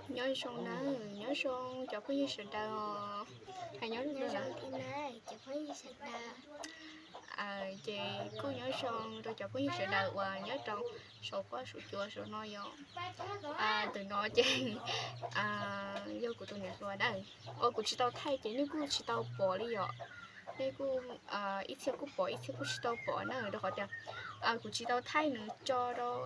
Nyob zoo na, nyob zoo cov phooj ywg sawv daws os. Hais nyob zoo thiab na, cov phooj ywg sawv daws. Ces kuj nyob zoo rau cov phooj ywg sawv daws uas nyob rau saum huab saum cua saum no yom. Ntawm no ces yog kuv tus niam hluas na, uas kuv tsis tau thaij ces nej kuj tsis tau pom li yom. Nej kuj ib txhia kuj pom ib txhia kuj tsis tau pom na, rau qhov tias kuv tsis tau thaij nws tso rau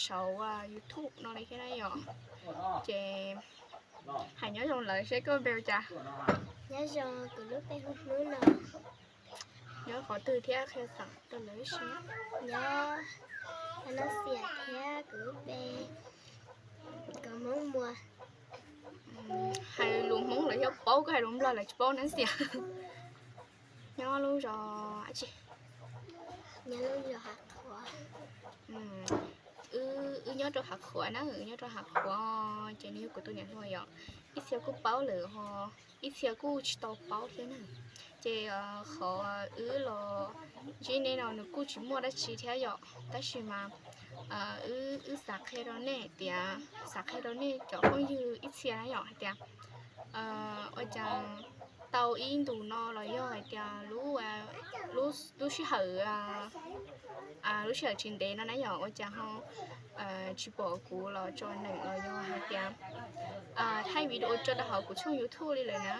saum YouTube no li thiab na yom. Ces hais nyob zoo lawv seb koj npe ua cas. Nyob zoo, kuv lub npe hu Hnub no. Nyob qhov twg thiab qhia xeem rau lawv seb. Nyob Nab Xias thiab kuv lub npe, kuv Hmoob Muas. Hais lus Hmoob lawv yeej paub, koj hais lus Nplog lawv tsis paub na Xias. Nyob lub zos dab tsi? Nyob lub zos Hav Qhuav. Wb nyob rau Hav Qhuav na, wb nyob rau Hav Qhuav, ces nws yog kuv tus niam hluas yom. Ib txhia kuj paub lawm ho ib txhia kuj tsis tau paub thiab na. Ces qhov wb los ntsib nej no nws kuj tsis muaj dab tsi thiab yom, tab sis mas wb xav qhia rau nej tias, xav qhia rau nej cov phooj ywg ib txhia na yom, hais tias ua cas tau ib ntus no los yog hais tias lub, lub sij hawm, lub sij hawm tsis ntev no na yom, ua cas ho tsis pom kuv los tso neem los yog hais tias thaij video tso rau hauv kuv tshooj YouTube li lawm na.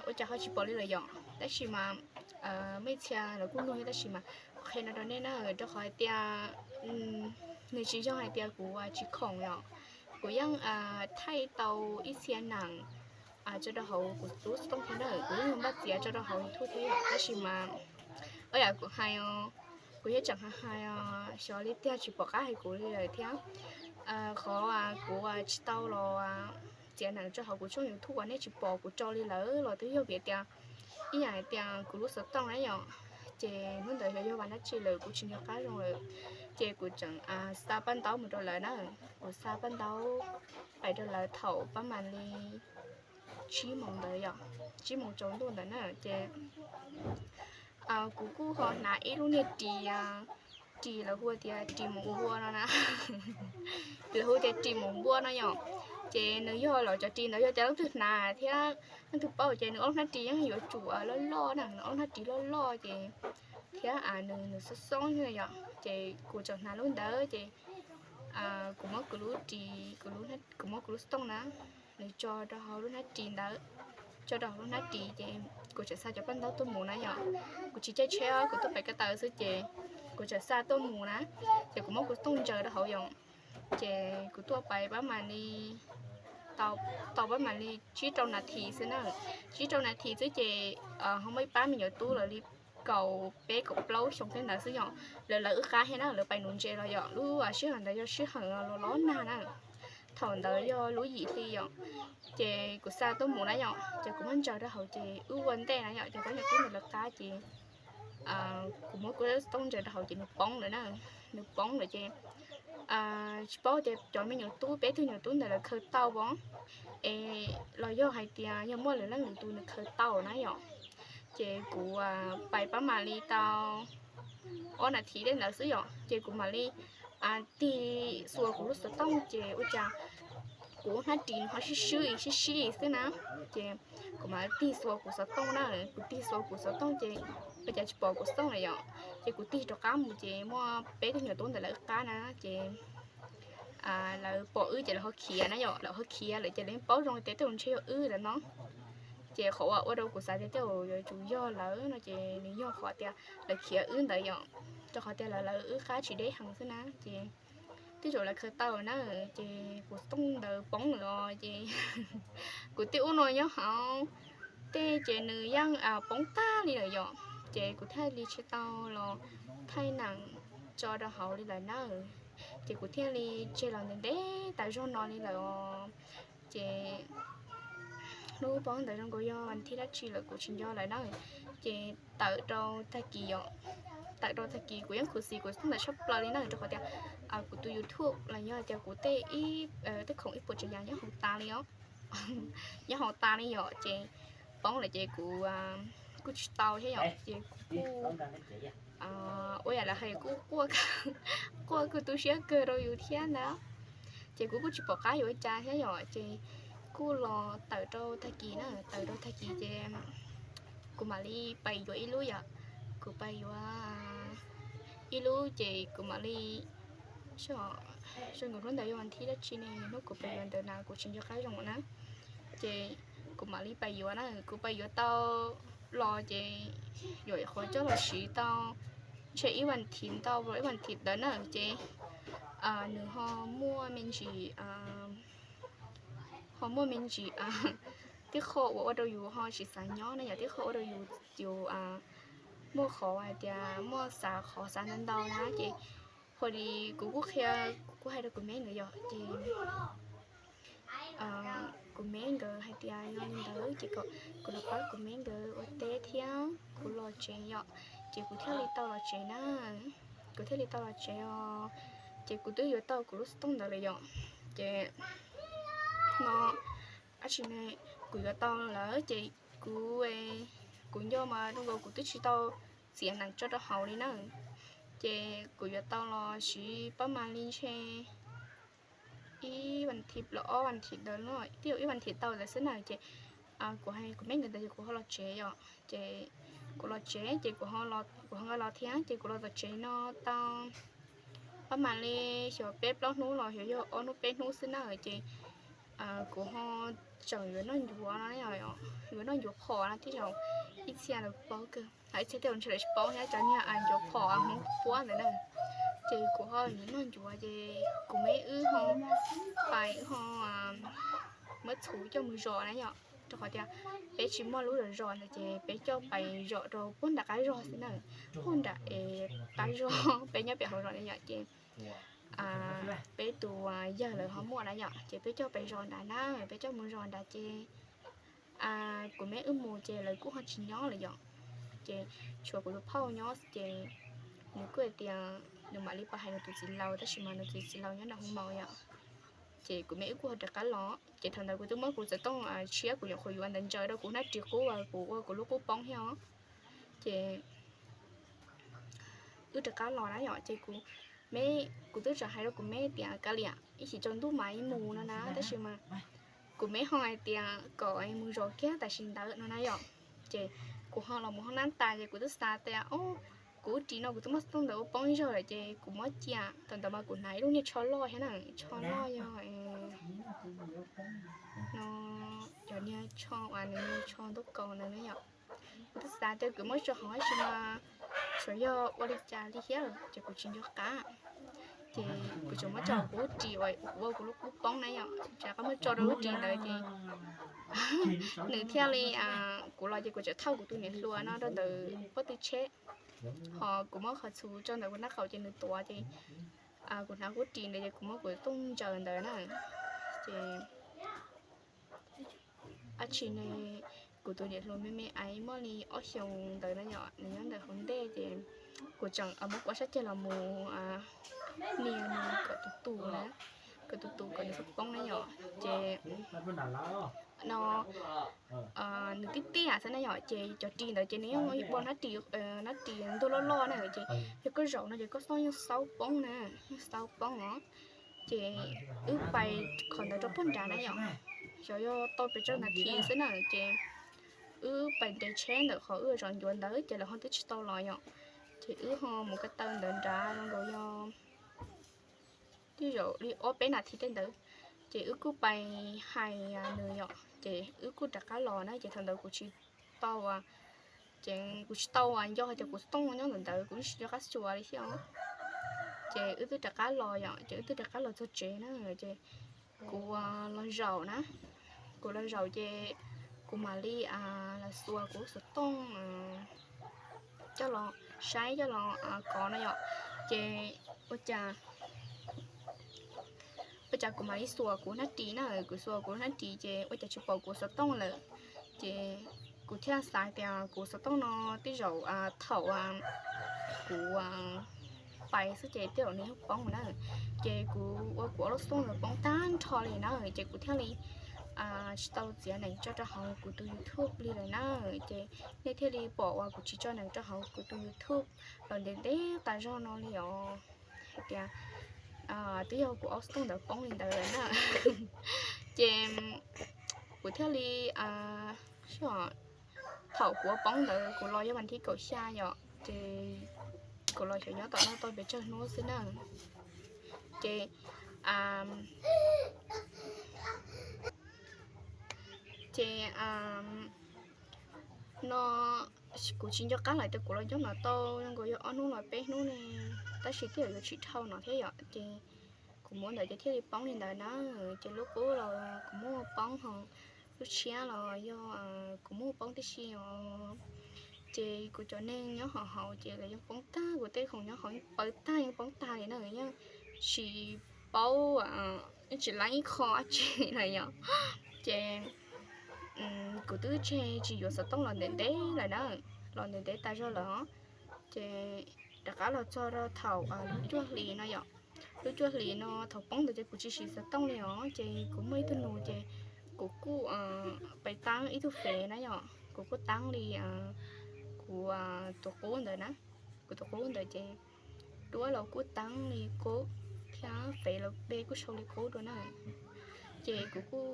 Ua cas ho tsis pom li lawm yom, tab sis mas muaj ib txhia lawv kuj nug thiab, tab sis mas kuv qhia no rau nej na, rau qhov hais tias nws tsis yog hais tias kuv tsis khoom yom, kuv yeej thaij tau ib txhia neem tso rau hauv kuv lub xov tooj thiab na, kuv yeej npaj txiav tso rau hauv YouTube thiab yom, tab sis mas ua yam kuv hais os, kuv yeej tseem hais hais os, xyov li tiag tsis pom qab hais kuv li lawm thiab. Qhov kuv tsis tau los txiav neem tso hauv kuv tshooj YouTube uas nej tsis pom kuv tso li lawm los twb yog vim tias ib yam hais tias kuv lub xov tooj na yom, ces hnub ntawd xyov yog vas dab tsi lawm kuv tsis nco qab zoo lawm, ces kuv tseem xa paj ntaub mus rau lawv na, kuv xa paj ntaub pais rau lawv thaum pab mam li tsib moos ntawd yom, tsib moos tsaus ntuj ntawd na, ces kuv kuj ho hnav ib lub niag ris, ris lawv hu tias ris mus npua no na, lawv hu tias ris mus npua no yom, ces nws yog los cov ris ntawd yog tias leej twg hnav thiab leej twg paub ces nws ob lub hnab ris yeej yuav tsum loj loj na, nws ob lub hnab ris loj loj ces thiab nws nws xoob xoob yom, ces kuv tseem hnav lub ntawd ces kuv muab kuv lub ris, kuv muab kuv lub xov tooj na, nws tso rau hauv lub hnab ris ntawd, tso rau hauv lub hnab ris ces kuv tseem xa cov paj ntaub tuaj mus na yom. Kuv tsis caij tsheb, kuv tuaj pem ko taw xwb ces kuv tseem xa tuaj mus na, ces kuv muab kuv xov tooj ntsaws rau hauv yom, ces kuv tuaj pais pab mam li tau pab mam li tsib rau nas this xwb na, tsib rau nas this xwb ces ho muaj ib pab me nyuam tub lawv li kaum peb kaum plaub xyoo tej ntawd xwb yom, lawv lawv wb qab thiab na, lawv pais nuv ntses los yom, lub sij hawm ntawd yog sij hawm los los nag na, thaum ntawd yog lub yim hli yom, ces kuv xa tuaj mus na yom, ces kuv muab ntsaws rau hauv ces wb ua ntej na yom, ces pab me nyuam tub ntawd lawv qab ces kuv muab kuv xov tooj ntsaws rau hauv ces nws poob lawm na, nws poob lawm ces tsis paub tias cov me nyuam tub peb tug nyuam tub ntawd lawv khaws tau pom, es los yog hais tias yog muaj lwm leej lwm tus nws khaws tau na yom, ces kuv pais pab mam li tau ob nas this tej ntawd xwb yom, ces kuv mam li tig xuas kuv lub xov tooj ces ua cas kuv hnab ris ho sib swb sib sib xwb na, ces kuv mam tig xuas kuv xov tooj na, kuv tig xuas kuv xov tooj ces ua cas tsis pom kuv xov tooj lawm yom, ces kuv tig rov qab mus ces muaj peb tug nyuam tub ntawd lawv wb qab na, ces lawv pom wb ces lawv ho khiav na yom, lawv ho khiav lawm ces lawv yeej paub zoo tias tej zaum ntshe yog wb lawm no, ces qhov uas ua rau kuv xav tias tej zaum yuav tsum yog lawv no ces nws yog qhov tias lawv khiav wb ntawd yom, rau qhov tias lawv lawv wb qab tsis deb heev xwb na, ces tej zaum lawv khaws tau na, ces kuv xov tooj ntawd poob lawm os, ces kuv tej ub no nyob hauv tej ces nws yeej poob tag li lawm yom, ces kuv thiaj li tsis tau los thaij neem tso rau hauv li lawm na, ces kuv thiaj li tseg los ntev ntev tas zog no li lawm os, ces hnub poob ntawd zoo nkaus yog vas thib dab tsi lawm kuv tsis nco lawm na, ces tawm rau tag kis yom, tawm rau tag kis kuv yeej khuv xim kuv xov tooj ntawd tshaj plaws li na, rau qhov tias kuv tus YouTube los yog tias kuv tej ib, tej khoom ib puas tsav yam nyob hauv tas li os, nyob hauv tas li yom, ces poob lawm ces kuv kuj tsis tau thiab yom, ces kuv kuj ua yam lawv hais kuj quaj, quaj kawg tu siab kawg rau yus thiab ntag, Ces kuv kuj tsis pom qab yuav ua cas thiab yom, ces kuj los tawm rau tag kis na, tawm rau tag kis ces kuv mam li pais yuav ib lub yom, kuv pais yuav ib lub ces kuv mam li, zoo nkaus hnub ntawd yog vas thib dab tsi ne, hnub kuv pais yuav ntawd na kuv tsis nco qab zoo na. Ces kuv mam li pais yuav na, kuv pais yuav tau los ces yuav qhov coj los siv tau ntshe ib vas thiv ntau los ib vas thiv ntawd na ces nws ho muaj me ntsis, ho muaj me ntsis tib qho uas ua rau yus ho tsis xav nyob na yom, tib qho ua rau yus, yus muaj qhov hais tias muaj xav qhov xav ntau ntau na ces, hos li kuv kuj qhia, kuv kuj hais rau kuv me nkawd yom ces kuv me nkawd hais tias yog li ntawd ces kom kuv los pab kuv me nkawd ua teb thiab kuv los tsev yom, ces kuv thiaj li tau los tsev na, kuv thiaj li tau los tsev os. Ces kuv twb yuav tau kuv lub xov tooj ntawd lawm yom, ces no dab tsi ne, kuv yuav tau lawm ces kuv, kuv nco mas zoo nkaus kuv twb tsis tau txiav nees tso rau hauv li na, ces kuv yuav tau los siv pab mas li ntshe ib vas thiv los ob vas thiv ntawd, twb yog ib vas thiv tau ntawd xwb na ces kuv hais kuv me nkawd ntawd ces kuv ho los tsev yom, ces kuv los tsev ces kuv, kuv ho nkawd los thiab ces kuv los tom tsev no tau pab mam li xyov peb plaub hnub los xyov yog ob hnub peb hnub xwb na ces kuv ho tseem yuav noj ncuav no, yuav noj ncuav phom no tib zaug, ib txhia lawv paub kawg, ib txhia tej zaum ntshe lawv tsis paub thiab, cov niag ncuav phom Hmoob puab ntawd na. Ces kuv ho yuav noj ncuav ces kuv me wb ho pais wb ho muab txhuv coj mus zom na yom, rau qhov tias peb tsis muaj lub zom zos ntawd ces peb coj pais zom rau puag nram qab zos xwb na, puag nram es qab zos peb nyob pem hauv zos na yom ces peb tus yawg lawv ho muaj na yom ces peb coj pais zom nrad na, peb coj mus zom nrad ces kuv me wb mus ces lawv kuj ho tsis nyob lawm yom, ces tshuav kuv tus phauj nyob ces nws kuj hais tias nws mam li pais hais nws tus txiv laus tab sis mas nws tus txiv laus nyob nram hoob maus yom, ces kuv me wb kuj ho rov qab los ces thaum ntawd kuv twb muab kuv xov tooj tshiab kuv nyuam qhuav yuav ntawd ntsaws rau kuv hnab ris qub uas kuv ua kuv lub qub poob thiab os, ces wb rov qab los na yom ces kuv, me, kuv twb txawm hais rau kuv me tias kav liam ib chim tsaus ntuj mam mus no na tab sis mas kuv me ho hais tias kom mus zov kiag tam sim ntawd no na yom, ces kuv ho los mus hoob nab tas ces kuv twb xav tias o, kuv lub ris no kuv twb muab xov tooj ntawd ua poob ib zaug lawm ces kuv muab cia, thaum ntawd mas kuv hnav ib lub niag tsho loj thiab na, tsho loj yog no, cov niag tsho uas nws niag tsho ntuj kaus ntawd na yom, kuv twb xav tias kuv muab tso hauv tab sis mas xyov yog ua li cas li thiab ces kuv tsis nco qab, ces kuv tseem muab tso kuv lub ris uas kuv ua kuv lub qub poob na yom, rov qab muab tso rau lub ris ntawd ces nws thiaj li, kuv los ces kuv tseem thauj kuv tus niam hluas no rau ntawm pob tw tsheb, ho kuv muab qhov txhuv tso ntawm kuv nraub qaum ces nws tuav ces kuv hnav kuv lub ris ntawd ces kuv muab kuv xov tooj ntsaws ntawd na, ces dab tsi ne, kuv tus niam hluas me me aiv muaj li ob xyoos ntawd na yom, nws nyob ntawm hauv ntej ces kuv tseem muab kuv ob sab ceg los mus nias nws kom tus tus na, kom tus tus kom nws txhob poob na yom, ces no nws tib tiam xwb na yom, ces cov ris ntawd ces nws yeej ua hnab ris, hnab ris ntug loj loj na ces yog koj zaum no ces koj xauj yeej xauj poob na, yeej xauj poob os. Ces wb pais qhov ntawd rau puag nrad na yom, xyov yog tau pes tsawg nas this xwb na ces wb pais nres tsheb ntawm qhov wb zov ncuav ntawd ces lawv ho twb tsis tau los yom, ces wb ho mus ko taw ntawd nrad zoo nkaus yog twb zaum li ob peb nas this tej ntawd, ces wb kuj pais hais nws yom, ces wb kuj rov qab los na ces thaum ntawd kuv tsis tau, ces kuv tsis tau nco hais tias kuv xov tooj nyob ntawm ntawd kuv tsis nco qab xyuas li thiab os. Ces wb twb rov qab los yom, ces wb twb rov qab los txog tsev na, ces kuv los zaum na, kuv los zaum ces kuv mam li los xuas kuv xov tooj coj los saib coj los kov no yom, ces ua cas ua cas kuv mam li xuas kuv hnab ris na, kuv xuas kuv hnab ris ces ua cas tsis pom kuv xov tooj lawm. Ces kuv thiaj xav tias kuv xov tooj no tej zaum thaum kuv pais xwb ces tej zaum nws yeej poob na. Ces kuv ua kuv ob lub xov tooj ntawd poob tag nrho li na, ces kuv thiaj li tsis tau txiav nees tso rau hauv kuv tus YouTube li lawm na. Ces nej thiaj li pom uas kuv tsis tso nees rau hauv kuv tus YouTube los ntev ntev tas zog no li os. Hais tias twb yog kuv ob xov tooj ntawd poob li ntawd lawm na. Ces kuv thiaj li, thaum kuv ua poob ntawd kuv los yog vas thib kaum xya yom, ces kuv los xyov nyob tom no tau pes tsawg hnub xwb na. Ces, ces no kuv tsis nco qab lawm tias kuv los nyob no tau zoo nkaus yog ob hnub los peb hnub ne, tab sis twb yog yuav tsis dhau no thiab yom. Ces kuv muab ntawd ces thiaj li poob li ntawd na. Ces lub qub los kuv muab poob ho, lub tshiab los yog kuv muab poob tib si os. Ces kuv cov neeg nyob hauv hauv ces lawv yeej poob tag, kuv tej khoom nyob hauv yeej poob tag, yeej poob tag li na, yeej tsis paub, yeej tsis laib ib qho dab tsi na yom. Ces kuv twb tseg tsis yuav xov tooj los ntev ntev lawm na, los ntev ntev tas zog lawm os. Ces rov qab los txog rau thaum lub cuaj hlis no yom, lub cuaj hlis no thaum poob ntawd ces kuv tsis siv xov tooj li os, ces kuv muaj ib tug nus ces kuv kuj pais taab ib tug fev na yom, kuv kuj taab li kuv tus qub ntawd na, kuv tus qub ntawd ces duab los kuj taab li qub thiab fev los npe kuj sau li qub dua na. Ces kuv kuj,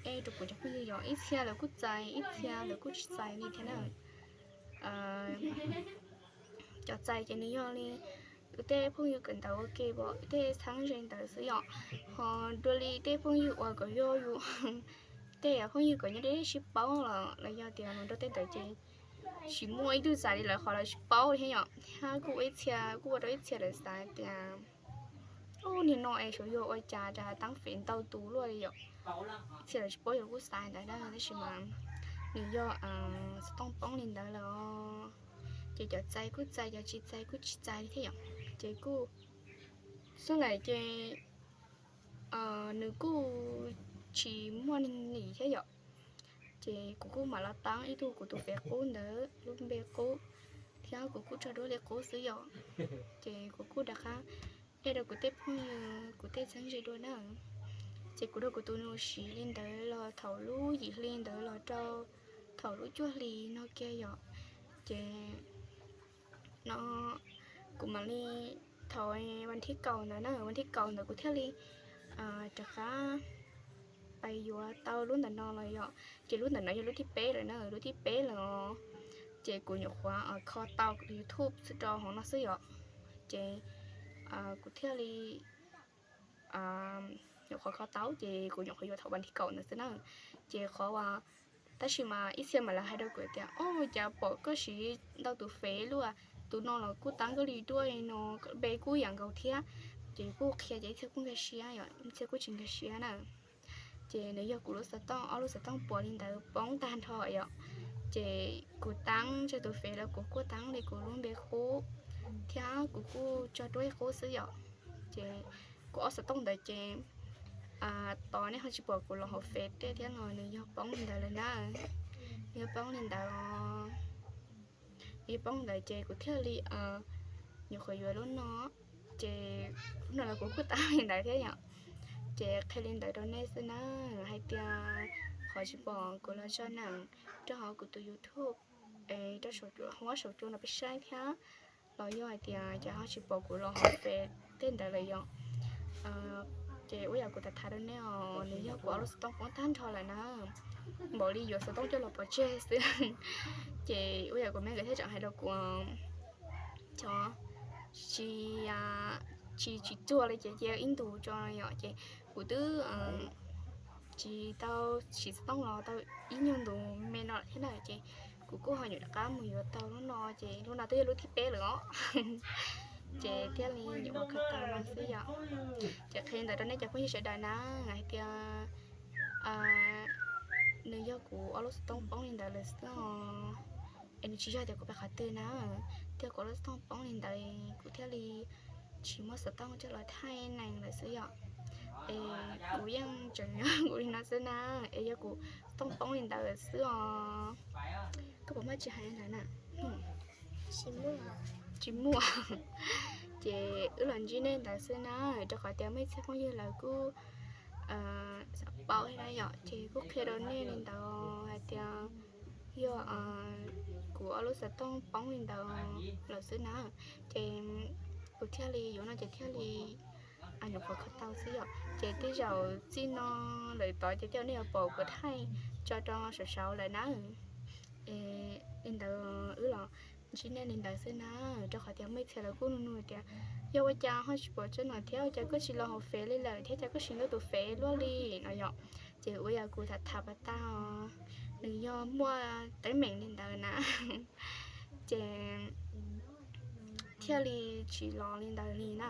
es rau kuv cov phooj ywg yog ib txhia lawv kuj txais, ib txhia lawv kuj tsis txais li thiab na. Cov txais ces nws yog li tej phooj ywg kawm ntawv ua ke, tej txheeb ze ntawd xwb yom. Ho dua li tej phooj ywg uas kom yog yus tej phooj ywg kom nyob deb sib paub los los yog tias mus nrog tej ntawd ces tsis muaj ib tug txais li lawv qhov lawv tsis paub li thiab yom. Thiab kuj ua ib txhia, kuj ua rau ib txhia lawv xav tias ub, niag no es xyov yog ua cas rau taab fev ntau tus luaj li yom. Ib txhia lawv tsis paub yog kuj xav ntawd na, tab sis mas nws yog xov tooj poob li ntawd lawm os. Ces cov txais kuj txais, cov tsis txais kuj tsis txais li thiab yom. Ces kuj xwb lawm ces nws kuj tsis muaj nim thiab yom. Ces kuv kuj mam los taab ib tug kuv tus fev qub ntawd lub npe qub, thiab kuv kuj tso duab li qub xwb yom. Ces kuv kuj rov qab de rau kuv tej phooj ywg, kuv tej txheeb ze dua na. Ces kuv rau kuv tus nus siv li ntawd los thaum lub yim hli ntawd los rau thaum lub cuaj hli no kiag yom. Ces no kuv mam li, thaum vas thib kaum ntawd na, vas thib kaum ntawd kuv thiaj li rov qab pais yuav tau lub ntawm no los yom. Ces lub ntawm no yog lub thib peb lawm na, lub thib peb lawm os. Ces kuv nyuam qhuav kho tau YouTube rau hauv no xwb yom. Ces kuv thiaj li nyuam qhuav kho tau, ces kuv nyuam qhuav yuav thaum vas thib kaum ntawd xwb na. Ces qhov uas, tab sis mas ib txhia mas lawv hais rau kuv tias, o, cas pom koj siv ntau tus fev luaj, tus no los kuj taab koj li duab no, npe kuj yam nkaus thiab. Ces kuj qhia ces ib txhia kuj nkag siab yom, ib txhia kuj tsis nkag siab na. Ces nws yog kuv lub xov tooj, ob lub xov tooj puas li ntawd poob tag nrho yom. Ces kuv taab tsawg tus fev los kuv kuj taab li kuv lub npe qub, thiab kuv kuj tso duab qub xwb yom. Ces kuv ob xov tooj ntawd ces tos nej ho tsis pom kuv los hauv fev tej thiab no, nws yog poob li ntawd lawm na. Nws yog poob li ntawd, nws yog poob ntawd ces kuv thiaj li nyuam qhuav yuav lub no. Ces lub no los kuv kuj taab li ntawd thiab yom. Ces qhia li ntawd rau nej xwb na, hais tias qhov tsis pom kuv los tso neem rau hauv kuv tus YouTube, rau saum, hauv saum cua no peb saib thiab, los yog hais tias cas ho tsis pom kuv los hauv fev tej ntawd lawm yom. Ces ua yam kuv tham tham rau nej os, nws yog kuv ob lub xov tooj poob tag nrho lawm na, npaum li yuav xov tooj coj los pov tseg xwb. Ces ua yam kuv me nkawd thiaj tseem hais rau kuv, cov tsis, tsis, tsis txuag li ces cia ib ntus tso yom. Ces kuv twb tsis tau siv xov tooj los tau ib nyuag ntus me no lawm thiab na, ces kuv kuj ho nyuam rov qab mus yuav tau lub no, ces lub no twb yog lub thib peb lawm os. Ces thiaj li nyuam qhuav kho tau no xwb yom. Ces qhia ntawd rau nej cov phooj ywg sawv daws na, hais tias nws yog kuv ob lub xov tooj poob li ntawd lawm xwb os. Es nws tsis yog tias kuv pem qhov twg na, thiab kuv ob lub xov tooj poob li ntawd kuv thiaj li tsis muaj xov tooj coj los thaij neeg lawm xwb yom. Es kuv yeej tseem nyob kuv li no xwb na, es yog kuv xov tooj poob li ntawd lawm xwb os. Koj puas muaj tsis hais ntawd na? Tsis muaj. Ces wb los ntsib nej ntawd xwb na, rau qhov tias muaj ib txhia phooj ywg lawv kuj xav paub thiab na yom, ces kuj qhia rau nej li ntawd hais tias yog kuv ob lub xov tooj poob li ntawd lawm xwb na, ces kuv thiaj li yuav no ces thiaj li nyuam qhuav kho tau xwb yom. Ces tej zaum txij no lawm tod ces tej zaum nej yuav pom kuv thaij tso rau saum saud lawm na. Li ntawd wb los ntsib nej li ntawd xwb na, rau qhov tias muaj ib txhia lawv kuj nug nug tias yog ua cas ho tsis pom tso no thiab, ua cas koj tsis los hauv Fev li lawm thiab, cas koj siv nkauj tus Fev luaj li no yom. Ces ua yog kuv tham tham pas tag, nws yog muaj teeb meem li ntawd na, ces thiaj li tsis los li ntawd li na,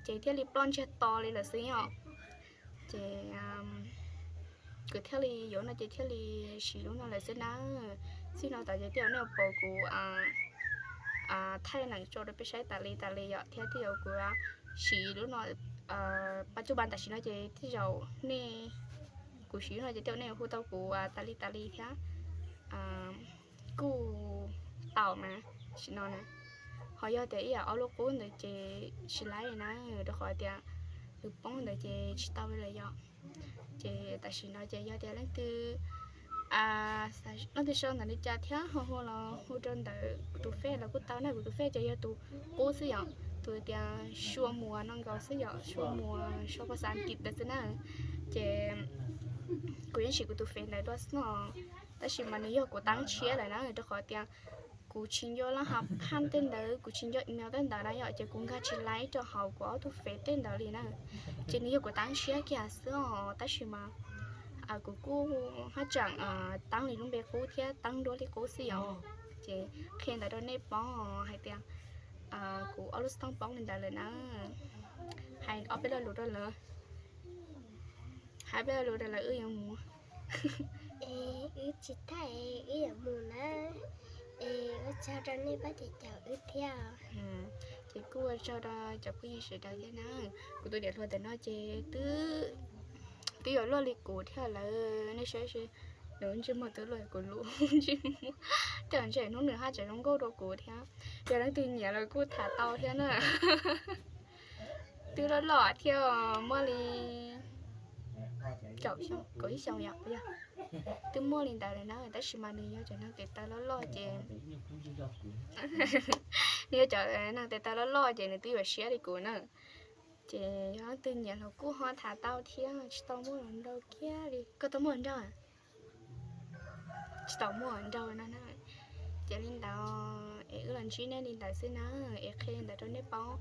ces thiaj li ploj ntsiag to li lawm xwb yom. Ces kuv thiaj li yuav no ces thiaj li siv lub no lawm xwb na. Txij no tod ces tej zaum nej yuav pom kuv thaij neem tso rau peb saib tas li tas li yom, thiab tej zaum kuv siv lub no, pab cub pas tam sim no ces tej zaum nej, kuv siv lub no ces tej zaum nej yuav hu tau kuv tas li tas li thiab kuj tau mas sim no na. Ho yog tias ib yam ob lub qub ntawd ces tsis laib na, rau qhov tias nws poob ntawd ces tsis tau li lawm yom. Ces tam sim no ces yog tias leej twg, leej twg sau ntawm li cas thiab ho hu los hu rau ntawm kuv tus Fev los kuj tau na, kuv tus Fev ces yog tus qub xwb yom, tus tias Sua Muas no nkaus xwb yom, Sua Muas sau phas xas Askiv ntawd xwb na. Ces kuv yeej siv kuv tus Fev ntawd dua xwb no, tab sis mas nws yog kuv tab tshiab lawm na, rau qhov tias kuv tsis nco laj ha phaj tej ntawd, kuv tsis nco email tej ntawd na yom, ces kuv nkag tsis laib rau hauv kuv ob tug Fev tej ntawd li na. Ces nws yog kuv tab tshiab kiag xwb os, tab sis mas kuv kuj haj tseem tab li lub npe qub thiab tab duab li qub xwb yom. Ces qhia ntawd rau nej paub hais tias kuv ob lub xov tooj poob li ntawd lawm na. Hais ob peb lo lus rau lawv, hais peb lo lus rau lawv wb yuav mus. Es wb tsis thaij, wb yuav mus na. Es ua tsaug rau nej pab caum caum wb thiab. Ces kuj ua tsaug rau cov phooj ywg sawv daws thiab na. Kuv tus niam hluas ntawm no ces twb, twb yuav luaj li kuv thiab lawm, nej saib seb, nws ntsej muag twb luaj kuv lub ntsej muag, tej zaum ntshe hnub nws haj tseem zoo nkauj dua kuv thiab. Yog leej twg nyiam los kuj tham tau thiab na. Twb loj loj thiab, muaj li kaum ib xyoos yom, twb muaj li ntawd lawm na, tab sis mas nws yog cov neeg tes taw loj loj ces, nws yog cov neeg tes taw loj loj ces nws twb yuav siab li kuv na. Ces yog leej twg nyiam los kuj ho tham tau thiab, tsis tau muaj hluas nraug kiag li. Koj tau muaj hluas nraug? Tsis tau muaj hluas nraug no na. Ces li ntawd es wb los ntsib nej li ntawd xwb na, es qhia li ntawd rau nej paub.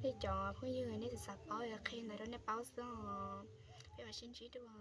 Nej cov phooj ywg nej txawm xav paub es qhia li ntawd rau nej paub xwb os. Peb mam sib ntsib dua.